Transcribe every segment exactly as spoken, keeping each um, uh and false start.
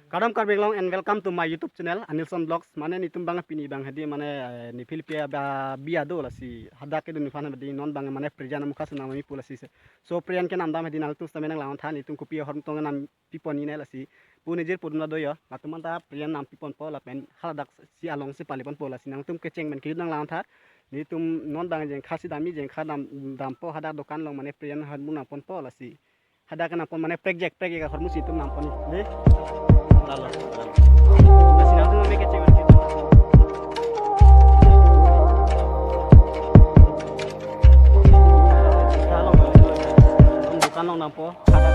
Kardom Karbi Anglong and welcome to my YouTube channel Anilson Vlogs. Mane netum bang pini bang hedi mane, eh, nephi pi abi ado lasi hadak kedo nephan hedi non bang mane Priyan Mukherjee nami pu lasi se. So Priyan ke namdam hedi nangtum sitame nanglang tha netum kopi ahormu tong nam pipon ne lasi. Pu nejir pudum la do yo. Latum anta Priyan nam piponpo lapen haladak si alongsi paleponpo lasi nangtum kecheng pen kejut nanglang tha. Netum non bang jengkha si damji jengkha dam dampo hadak dokan along mane Priyan ahormu nangponpo lasi. Hadak nangpon mane prekjak prekjak ahormu si netum nangpon. Dei. Lalo. Lasi nangtum mane kecheng pen kejut. Along, along dokan along dampo, hadak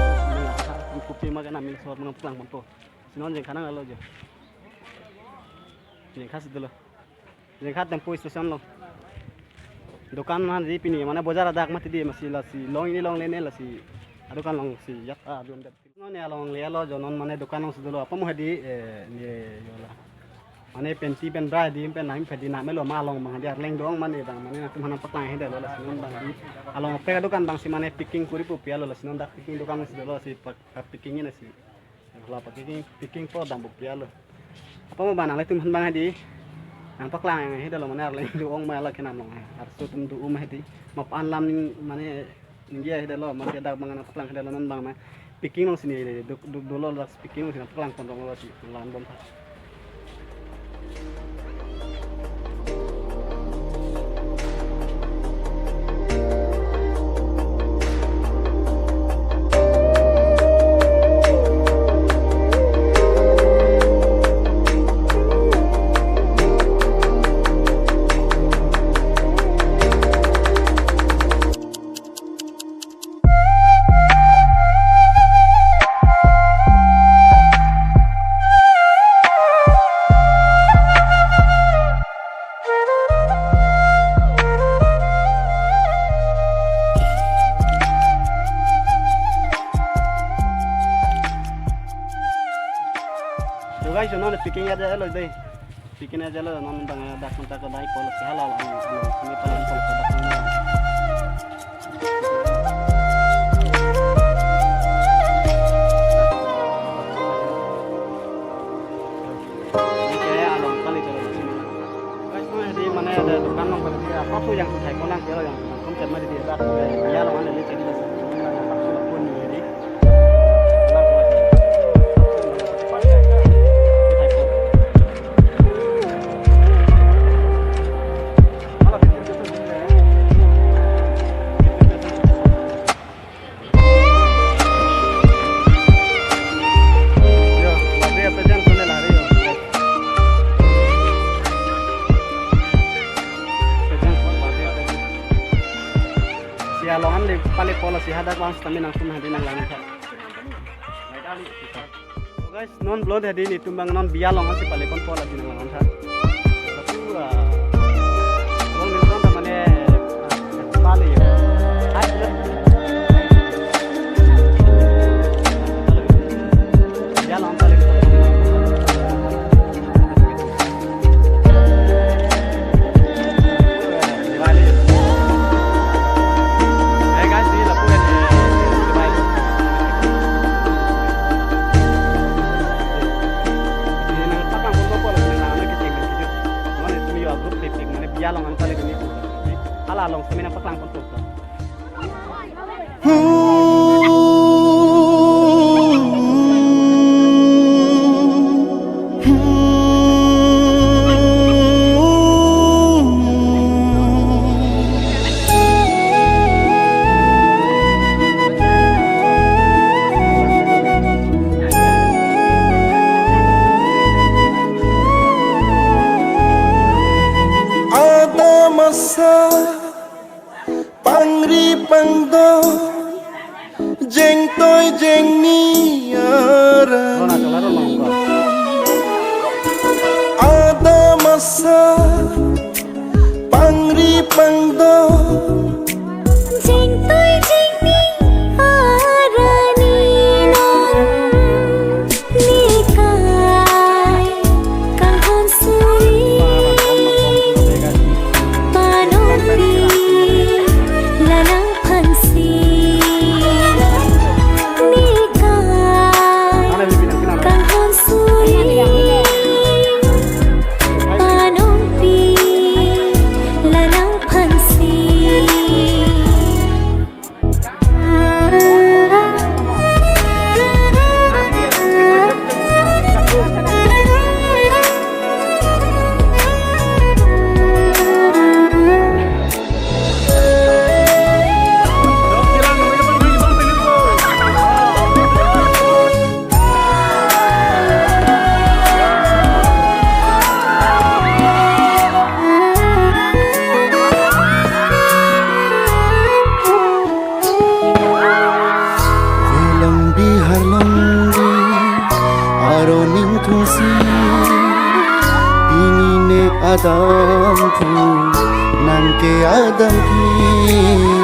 kopi ma ke nami sor mangplang ponpo. Si non jengkha nanglalo jo. Jengkha si dolo. Jengkha Tempo station along. Dokan mane di pini mane bojar hadak mati di masi lasi long ini longle ne lasi. Adokan along si yak a dun det. Non ne along lelo jo non mane dokan along si dolo apa mo hedi, eh, ne yo la. Mane penti pen bra di pen nami pedi name lo ma along bang hedi arleng dong mane bang mane nangtum aphan nangpaklang hedi lo lasi non bang di. Along pe dokan bang si mane packing kuri pu pi alo lasi non dak packing dokan si dolo si pak, pak packing ini si. Hala packing packing po dampo pi alo. Apa mo bang nanglitum aphan bang hedi. Nangpaklang hedi lo mane arleng dong ma la kenam along. Arso atum do ma hedi. Map an lam mane India hedi lo, masi dak bang nangpaklang hedi lo non bang ma. Packing along si ne, do, do, dolo dak packing along si nangpaklang pon rong lo si, lang bom tha. So guys, non packing aja lo dei. Packing aja lo non bang dak kontak ko dai polo si halal ang ang sini paling polo dak. Ini kayak along kali kalau di sini. Guys, tuh di mana ada tukang nong berarti apa tuh yang saya pulang kalau yang nongkrong sama di dia. Ya lo mana ini cerita pun ini. Si along an le pale polo si hadak bang sitame nangtum hadi nanglang tha. So guys, non vlog hadi netum bang non bia along si pale ponpo lasi nanglang tha. Lapu, ah, vlog netum ta mane, ah, pale. Hai, vlog. Bia along pale. Hala along sitame nangpaklang ponpo. Adam asa pangri pangdon, jengtoi jengni aran. Adam asa pangri pangdon, jengtoi jengni aran inon. Nikai kanghon suri panongri lanang phansi. Nikai kanghon suri. Thungsi, pini ne adam phu, nang ke adam phi.